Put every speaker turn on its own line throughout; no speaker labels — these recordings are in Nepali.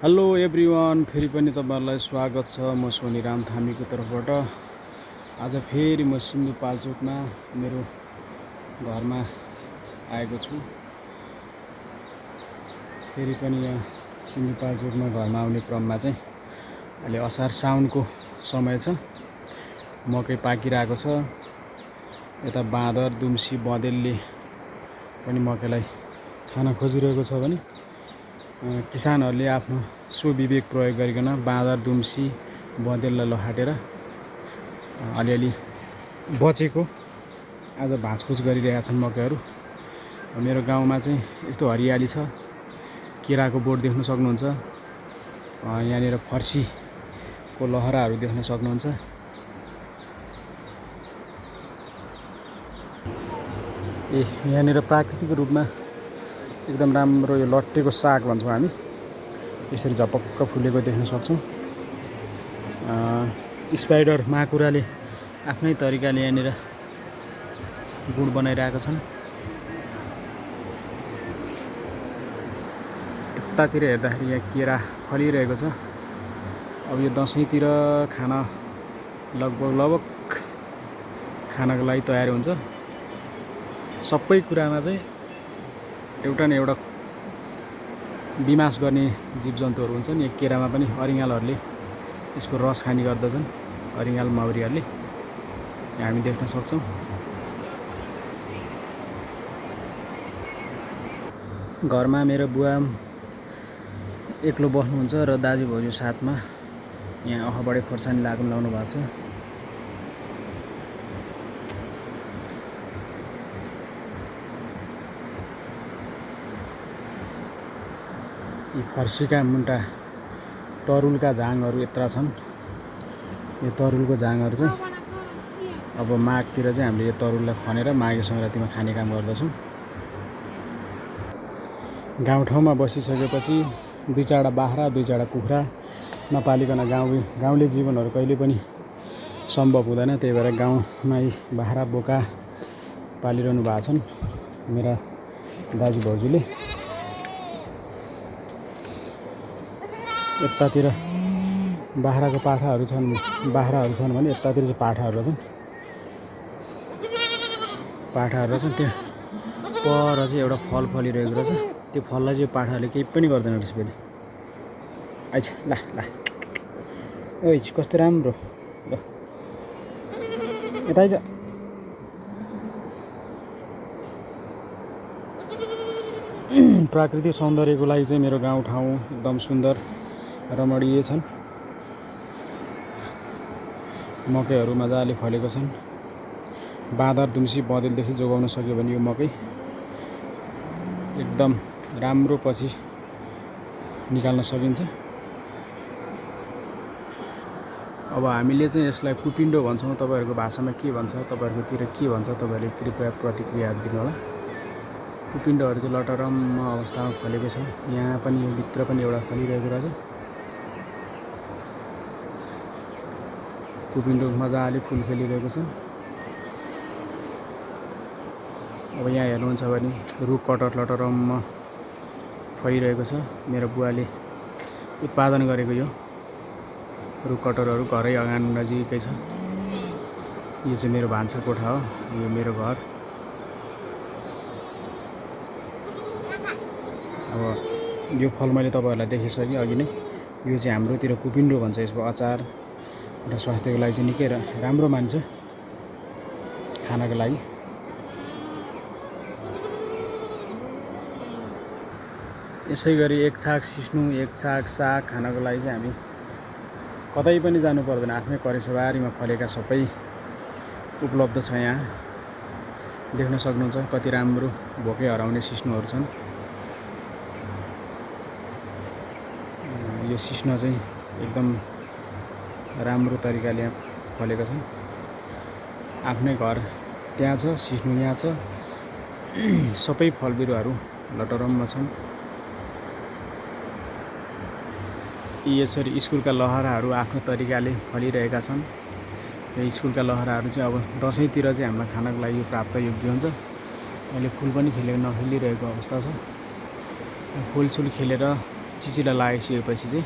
हेलो एभ्रिवान, फेरि पनि तपाईहरुलाई स्वागत छ। म सोनिराम थामीको तर्फबाट आज फेरि म सिन्धुपाल्चोकमा मेरो घरमा आएको छु। फेरि पनि यहाँ सिन्धुपाल्चोकमा घरमा आउने क्रममा चाहिँ अहिले असार साउनको समय छ। मकै पाकिरहेको छ। यता बाँदर दुम्सी बँदेलले पनि मकैलाई खान खोजिरहेको छ भने किसानहरूले आफ्नो स्वविवेक प्रयोग गरिकन बाँदर दुम्सी बँदेललाई लहाटेर अलिअलि बचेको आज भाँचकुच गरिरहेका छन् मकैहरू। मेरो गाउँमा चाहिँ यस्तो हरियाली छ। केराको बोट देख्न सक्नुहुन्छ। यहाँनिर फर्सीको लहराहरू देख्न सक्नुहुन्छ। यहाँनिर प्राकृतिक रूपमा एकदम राम्रो यो लट्टेको साग भन्छौँ हामी, यसरी झपक्क फुलेको देख्न सक्छौँ। स्पाइडर माकुराले आफ्नै तरिकाले यहाँनिर गुड बनाइरहेका छन्। यतातिर हेर्दाखेरि यहाँ केरा फलिरहेको छ। अब यो दसैँतिर खान लगभग खानको लागि तयार हुन्छ। सबै कुरामा चाहिँ एउटा न एउटा विनाश गर्ने जीवजन्तुहरू हुन्छन्। यो केरामा पनि अरिङ्गालहरूले यसको रस खाने गर्दछन्। अरिङ्गाल माउरीहरूले हामी देख्न सक्छौँ। घरमा मेरो बुवा एक्लो बस्नुहुन्छ र दाजुभाउजू साथमा यहाँ अहबडे खोर्सानी लागुन लाउनु भएको छ। यी फर्सीका मुन्टा तरुलका झाङहरू यत्रा छन्। यो तरुलको झाङहरू चाहिँ अब माघतिर चाहिँ हामीले यो तरुललाई खनेर माघे सङ्क्रान्तिमा खाने काम गर्दछौँ। गाउँठाउँमा बसिसकेपछि दुई चारवटा बाख्रा दुई चारवटा कुखुरा नपालिकन गाउँले जीवनहरू कहिले पनि सम्भव हुँदैन। त्यही भएर गाउँमै बाख्रा बोका पालिरहनु भएको छन् मेरा दाजुभाउजूले। यतातिर बाख्राको पाठाहरू छन् भने यतातिर चाहिँ पाठाहरू छन्। त्यो पर चाहिँ एउटा फल फलिरहेको रहेछ। त्यो फललाई चाहिँ पाठाहरूले केही पनि गर्दैन रहेछ। फेरि आइछ ला ओइ कस्तो राम्रो ल यता आइज। प्राकृतिक सौन्दर्यको लागि चाहिँ मेरो गाउँठाउँ एकदम सुन्दर रमणीय छन्। मकैहरू मजाले फलेको छन्। बाँदर दुम्सी बँदेलदेखि जोगाउन सक्यो भने यो मकै एकदम राम्रो पछि निकाल्न सकिन्छ। अब हामीले चाहिँ यसलाई कुपिन्डो भन्छौँ। तपाईहरूको भाषामा के भन्छ, तपाईहरुकोतिर के भन्छ, तपाईहरुले कृपया प्रतिक्रिया दिनु होला। कुपिन्डोहरू चाहिँ लटरम्म अवस्थामा फलेको छ। यहाँ पनि यो भित्र पनि एउटा फलिरहेको रहेछ। कुपिन्डो मजाले फुल खेलिरहेको छ। अब यहाँ हेर्नुहुन्छ भने रुख कटर लटरम्म फलिरहेको छ। मेरो बुवाले उत्पादन गरेको यो रुख कटरहरू घरै अँगन नजिकै छ। यो चाहिँ मेरो भान्सा कोठा हो। यो मेरो घर। अब यो फल मैले तपाईहरुलाई देखाइसकेँ अघि नै। यो चाहिँ हाम्रोतिर कुपिन्डो भन्छ। यसको अचार र स्वास्थ्यको लागि चाहिँ निकै राम्रो मान्छ खानको लागि। यसै गरी एक छाक सिस्नु एक छाक साग खानको लागि चाहिँ हामी कतै पनि जानु पर्दैन। आफ्नै करेसोबारीमा फलेका सबै उपलब्ध छ। यहाँ देख्न सक्नुहुन्छ कति राम्रो भोकै हराउने सिस्नुहरू छन्। यो सिस्नु चाहिँ एकदम राम्रो तरिकाले यहाँ फलेका छन्। आफ्नै घर त्यहाँ छ, सिस्नु यहाँ छ। सबै फल बिरुवाहरू लटरम्म छन्। यसरी स्कुलका लहराहरू आफ्नो तरिकाले फलिरहेका छन्। यो स्कुलका लहराहरू चाहिँ अब दसैँतिर चाहिँ हामीलाई खानको लागि प्राप्त योग्य हुन्छ। अहिले फुल पनि नखिलिरहेको अवस्था छ। फुलसुल खेलेर चिचिला लागिसकेपछि चाहिँ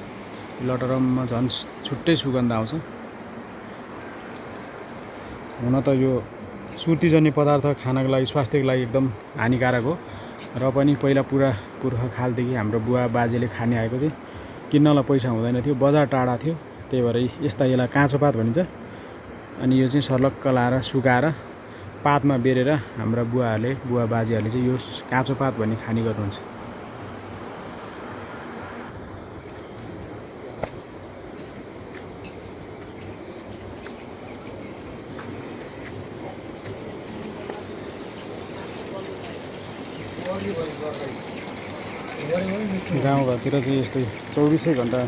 लटरममा झन् छुट्टै सुगन्ध आउँछ। हुन त यो सुर्तीजन्य पदार्थ खानको लागि स्वास्थ्यको लागि एकदम हानिकारक हो, र पनि पहिला पुर्खाकालदेखि हाम्रो बुवा बाजेले खाने आएको चाहिँ किन्नलाई पैसा हुँदैन थियो, बजार टाढा थियो, त्यही भएर यसलाई काँचो पात भनिन्छ। अनि यो चाहिँ सर्लक्क लाएर सुकाएर पातमा बेरेर हाम्रा बुवा बाजेहरूले चाहिँ यो काँचो पात भन्ने खाने गर्नुहुन्छ। गाउँघरतिर चाहिँ यस्तै 24 घण्टा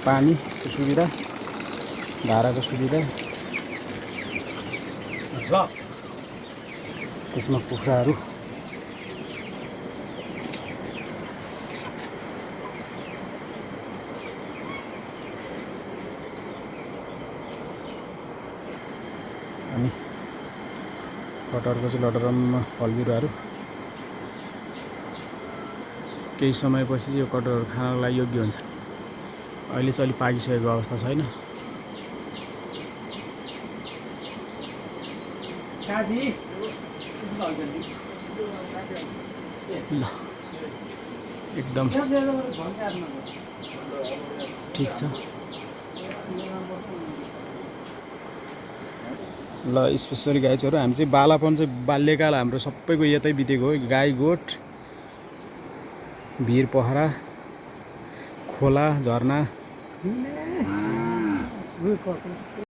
पानीको सुविधा, धाराको सुविधा, त्यसमा कुखुराहरू। अनि कटहरको चाहिँ लटरममा फलबिरुवाहरू। केही समयपछि यो कटहरहरू खानको लागि योग्य हुन्छ। अहिले चाहिँ अलि पाकिसकेको अवस्था छैन। ल एकदम ठिक छ। ल स्पेसली गाईहरू हामी चाहिँ बालापन चाहिँ बाल्यकाल हाम्रो सबैको यतै बितेको हो। गाई गोठ, भिर पहरा, खोला झरना।